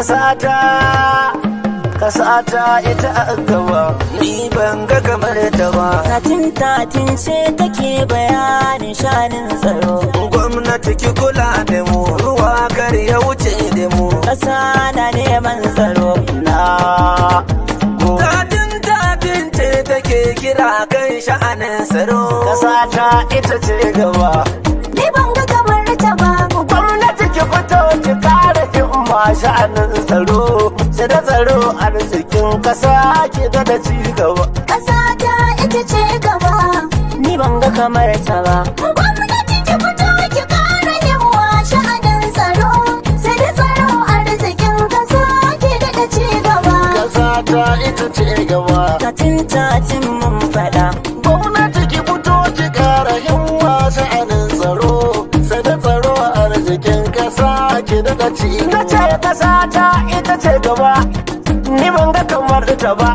Kasata, kasata ita a gaba. Ni ban ga kamar ta ba. Tatin tatin ce take bayanin shanin tsaro. Gwamnati ki kula da mu, ruwa kar ya wuce da mu. Ƙasa na neman tsaro. Na Tatin tatin ce take kira kan sha'anin tsaro. Kasata ita ce gaba. Ni ban ga kamar ta ba. Gwamnati ki fito ki kare himma sha'anin tsaro. Sai da tsaro arzikin kasa ki da da ci gaba. Ƙasa ta ita ce gaba. Ni ban ga kamar ta ba. Gwamnati ki fito ki ƙara himma sha'anin tsaro. Sai da tsaro arzikin ƙasa ki daɗa ci gaba. Kasata ita ce gaba. Tatin tatin mun faɗa. Gwamnati ki fito ki kara himma sha'anin tsaro. Sai da tsaro arzikin kasa ki da da ci gaba. Na ce kasata ita ce gaba. Ni ban ga kamar ta ba.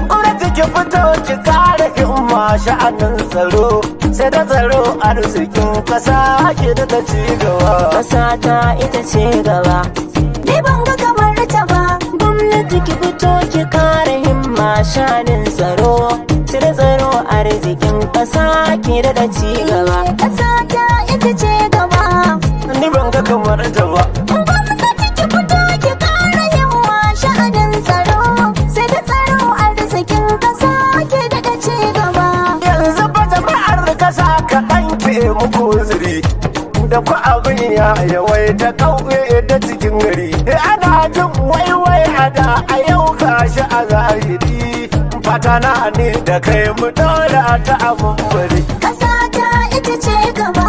Gwamnati ki fito ki kara himma sha'anin tsaro. Sai da tsaro arzikin kasa ki da da ci gaba. Ƙasa ta ita ce gaba. Ni ban ga kamar ta ba. Gwamnati ki fito ki kara himma shanin tsaro. Cire tsaro arzikin ƙasa ki daɗa ci gaba. Ƙasa ta ita ce gaba. Ni ban ga kamar ta ba. Gwamnati ki fito ki ƙara himma sha'anin tsaro. Sai da tsaro arzikin ƙasa ki daɗa ci gaba. Yanzu ba jama'ar kasa kaɗan ke muku uzuri. Da ku abin ya yawaita ƙauye da cikin gari. Ana jin waiwai a da a yau gashi a zahiri. Fata na ne da kai mu dora ta abun bari. Ƙasa ta ita ce gaba.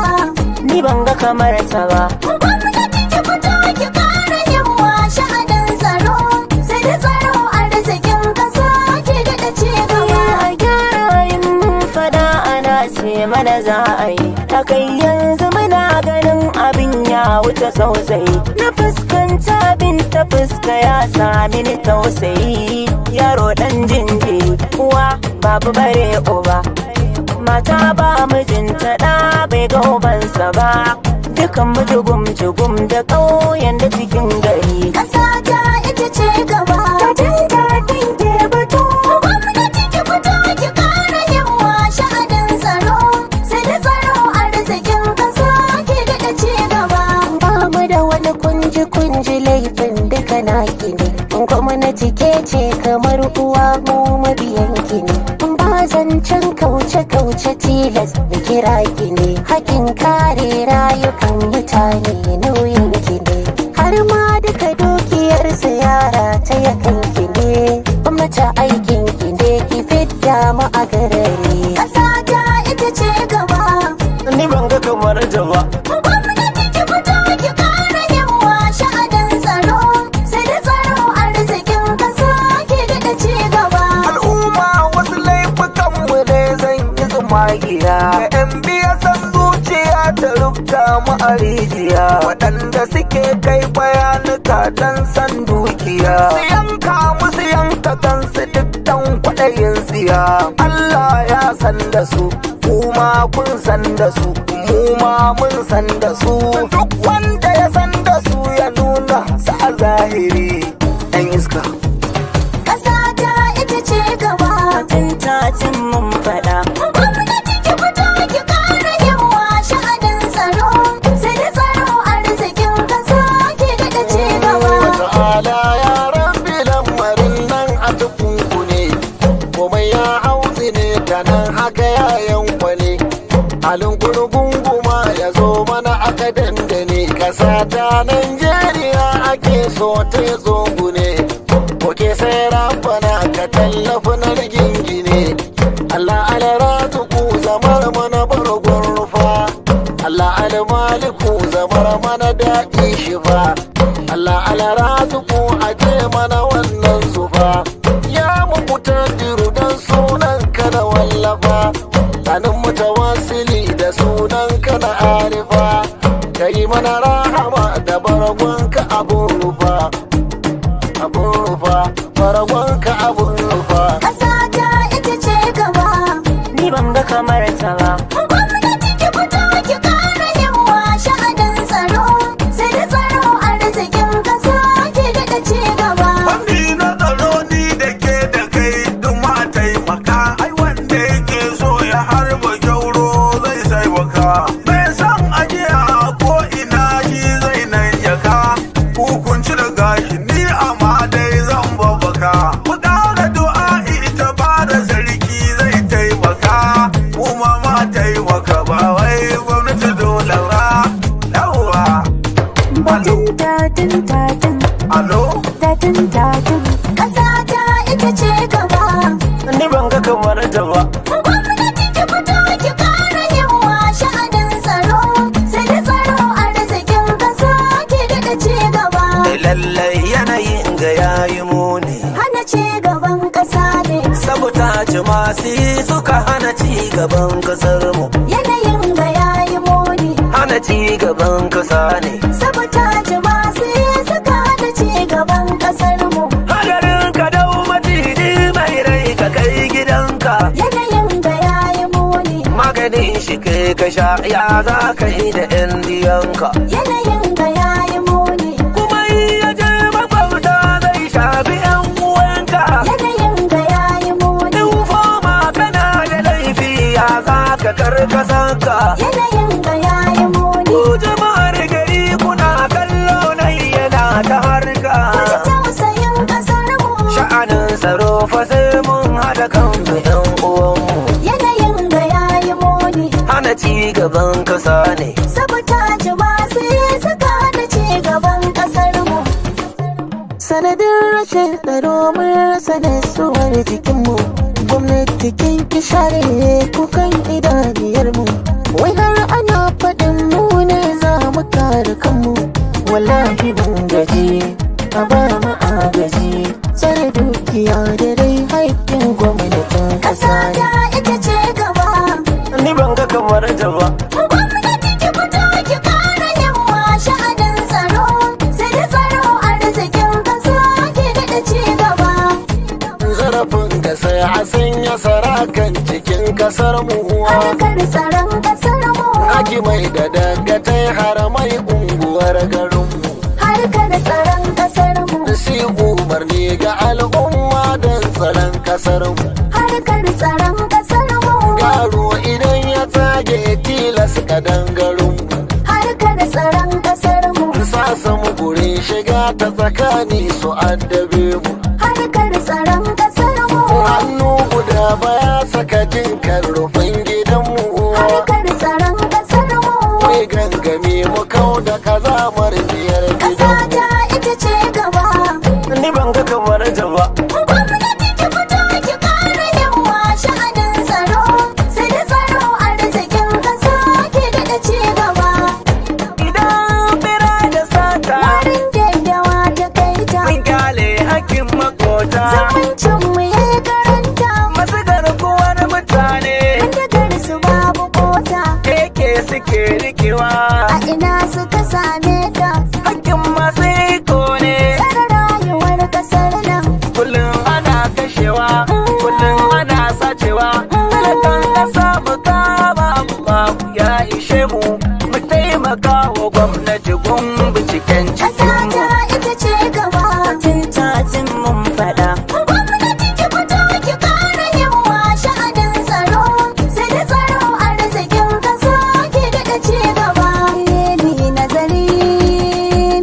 Ni ban ga kamar ta ba. Gwamnati ki fito ki ƙara himma sha'anin tsaro. Sai da tsaro arzikin ƙasa ki daɗa ci gaba. A gyara yin mun fada ana ce mana za a yi. Takai yanzu muna ganin abin ya wuce tausayi. Na fuskanta abin ta fuska ya sami ni tausayi. Yaro ɗan jinjiri, uwa babu bare uba. Mata ba mijinta ɗa bai ga ubansa ba. Dukan mu jugum jugum da ƙauyen da cikin gari. Ƙasa ta ita ce gaba. Tatin tatin ke batu. Gwamnati ki fito ki ƙara himma sha'anin tsaro. Sai da tsaro arzikin ƙasa ki daɗa ci gaba. Ba mu da wani kunji-kunji, laifin duka naki ne. Gwamnati ke ce kamar uwa, mu mabiyanki ne. Ba zancen kauce-kauce, tilas mu kira ki ne. Hakin kare rayukan mutane nauyin ki ne, har ma duka dukiyar su yara ta yakan ki ne. Gwamnati, aikin ki ne ki fidda mu a garare. Ƙasa ta ita ce gaba. Ni ban ga kamar ta ba. Gwamnati ki fito ki ƙara himma sha'anin tsaro. Sai da tsaro arzikin ƙasa ki daɗa ci gaba. Al'umma, wasu laifukan mu ne zan yi tsumagiya. Yan biya san zuciya ta rubta mu a rijiya. Waɗanda suke kai bayanuka don san dukiya. Su yanka musu yanka kansu duk dan kwaɗayin tsiya. Allah ya san da su, kuma kun san da su, mu ma mun san da su. Duk wanda ya san da su ya nuna su a zahiri. 'Yan iska. Ƙasa ta ita ce gaba. Tatin tatin mun faɗa. Gwamnati ki fito ki ƙara himma sha'anin tsaro. Sai da tsaro arzikin ƙasa ki daɗa ci gaba. Ta'ala ya rabbi, lamarin nan a tukunku ne. Komai ya hautsi ne ta nan haka ya yankwane. Halin gurgunguma ya zo mana aka dandane. Kasa ta Najeriya ake so ta tsogune. Koke sai rabbana ka tallafi na rigingine. Allah alaratuku zamar mana bargon rufa. Allah almaliku zamar mana daɗi shifa. Allah alaratuku aje mana wannan zufa. Ya muku diru dan sunan ka na wallafa. Sanin mutawassili da sunan ka na arifa. Ka yi mana rahama da bargon ka abun rufa. Abun rufa, bargon ka abun rufa. Ƙasa ta ita ce gaba. Ni ban ga kamar ta ba. Gwamnati ki fito ki ƙara himma sha'anin tsaro. Sai da tsaro arzikin ƙasa ki daɗa ci ka gashi ni amma dai zan babbaka. Mu ƙara du'a'i ta bada sarki zai taimaka. Mu ma ma taimaka ba wai gwamnati dole ba. Yawwa. Batun tatin tatin Alo? tatin tatin. Ƙasa ta ita ce gaba. Ni ban ga kamar ta ba. Gwamnati ki fito ki ƙara himma sha'anin tsaro. Sai da tsaro arzikin ƙasa ke daɗa ci gaba. Lallai yanayin ga yayi muni. Hana ci gaban ƙasa ne. Sabotaji masu yi suka hana ci gaban kasar mu. Yanayin ga yayi muni. Hana ci gaban kasa ne. Sabotaji masu yi suka hana ci gaban ƙasar mu. Hadarin ka dau maciji mai rai ka kai gidanka. Yanayin ga yayi muni. Maganin shi kai ka sha ya za ka yi da 'yan diyanka. Yanayin ga yayi muni. Kuma in ya je makwabta zai shafi 'yan uwanka. Yanayin ga yayi muni. In foma kana da laifi ya za ka karkasanka. Yanayin ga yayi muni. Ku jama'ar gari kuna kallo na yana ta harka. Ku ji tausayin ƙasar mu. Sha'anin tsaro fa sai mun haɗa kan mu 'yan uwanmu. Yanayin ga yayi muni. Hana ci gaban kasa ne. Sabotaji masu yi suka hana ci gaban ƙasar mu. Sanadin rashin tsaro mun rasa nutsuwar jikinmu. Gwamnati kin ki share kukan idaniyarmu. Wai har ana faɗin mu ne za mu kare kanmu. Wallahi mun gaji, a ba mu agaji. Tsare dukiya da dai haƙƙin gwamnatin Ƙasa ƙasa ne. ta ita ce gaba. Ni ban ga kamar ta ba. Gwamnati ki fito ki ƙara himma sha'anin tsaro. Sai da tsaro arzikin ƙasa ke daɗa ci gaba. Zarafin da sai a sanya sarakan cikin kasar mu. Harkar tsaron ƙasar mu. Hakimai da dagatai haramai unguwar garinmu. Harkar tsaron ƙasar mu. Si umarni ga al'umma don tsaron kasar mu. Harkar tsaron ƙasar mu. Garo idan ya tsage tilas kadangarinmu. Harkar tsaron ƙasar mu. Sasa mu gurin shiga ta tsakani su addabe mu. Harkar tsaron ƙasar mu. Hannu guda baya saka jinkan rufin gidanmu. Harkar tsaron ƙasar mu. Mai gangami mu kau da kazamar biyar Ƙasa gidanmu. ta ita ce gaba. Ni ban ga kamar ta ba. Gwamnati ki fito ki ƙara himma sha'anin tsaro. Sai da tsaro arzikin ƙasa ke daɗa ci gaba. Idan bira da sata Warin daddawa ta kai ta. mun kyale hakkin makota. Zumuncin mu ya karanta. Masu garkuwar mutane Bindigar su babu kota. keke suke rikewa. A ina suka same ta. Hakkin masu iko ne. Tsare rayuwar ƙasar nan. Kullum ana kashewa, kullum ana sacewa. Talakan ƙasa mu kama mu ya ishe mu. Mu taimaka wa gwamnati gun binciken Ƙasa cikinmu. ta ita ce gaba. Tatin tatin mun faɗa. Gwamnati ki fito ki ƙara himma sha'anin tsaro. Sai da tsaro arzikin ƙasa ke daɗa ci gaba. Ni nazari,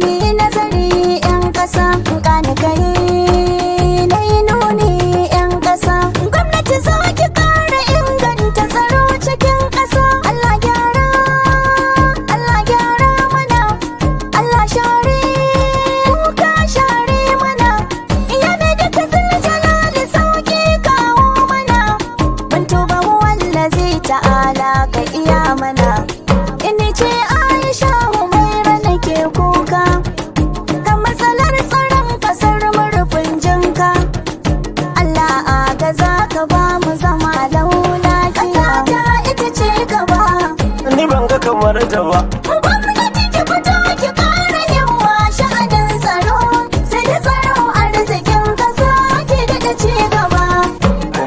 ni nazari 'yan ƙasa. Ƙani kai, na yi nuni 'yan ƙasa. Gwamnati za ki ƙara inganta tsaro cikin ƙasa. Allah gyara, Allah gyara mana. Allah share, kuka share mana. Yana da kasar jalali sauki kawo mana. Mun tuba wallazi ta'ala ka iya mana. Ini ce Aisha Humaira nake kuka. Kan matsalar tsaron kasar murfin jinka. Allah agaza ka ba mu zama laula. Ƙasa ta ita ce gaba. Ni ban ga kamar ta ba. Gwamnati ki fito ki ƙara himma sha'anin tsaro. Sai da tsaro arzikin ƙasa ke daɗa ci gaba.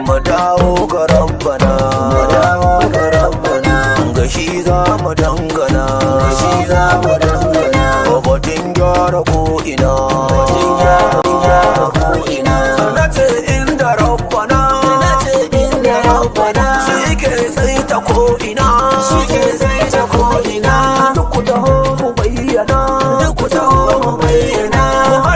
Mu dawo ga rabbana, mu dawo ga rabbana, ga shi za mu dangana, ga shi za mu dangana. Batun gyara ko ina, batun gyara ko ina. Na ce inda rabbana, na ce inda rabbana, shi ke saita ko ina, shi ke saita ko ina. Duk ku taho mu bayyana, duk ku taho mu bayyana. Mu haɗa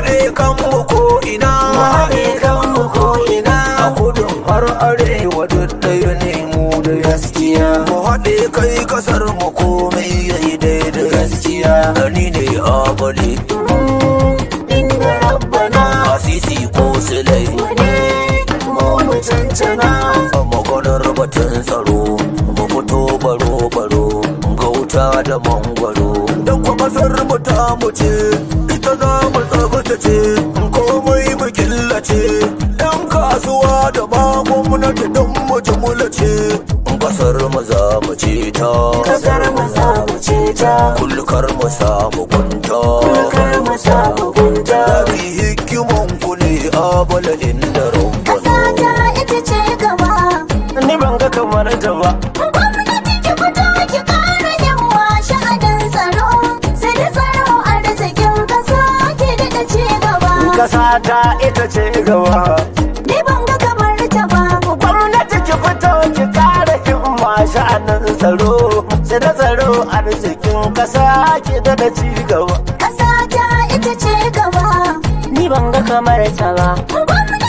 kai kasar mu komai yayi daidai. Gaskiya ni ne abale. Inda rabbana Asisi ko silai. Wani mu mu cancana. A maganar batun tsaro mu fito baro baro gauta da mangwaro. Don kwa kasar mu ta mu ce ita za mu tsabtace komai mu killace. Yan kasuwa da ma gwamnati don mu jimulace. Kasar mu za mu ce ta. Kasar mu za mu ce ta. Kulkar mu samu gunta. Kulkar mu samu gunta. Rabi hikiman ku ne abala inda Ƙasa rabbana. ta ita ce gaba. Ni ban ga kamar ta ba. Gwamnati ki fito ki ƙara himma sha'anin tsaro. Sai da tsaro arzikin ƙasa ke daɗa ci gaba. Kasa ta ita ce gaba. Ni ban ga kamar ta ba. Gwamnati ki fito ki kara himma sha'anin tsaro. Sai da tsaro arzikin kasa ki da ci gaba. Ƙasa ta ita ce gaba. Ni ban ga kamar ta ba. Gwamnati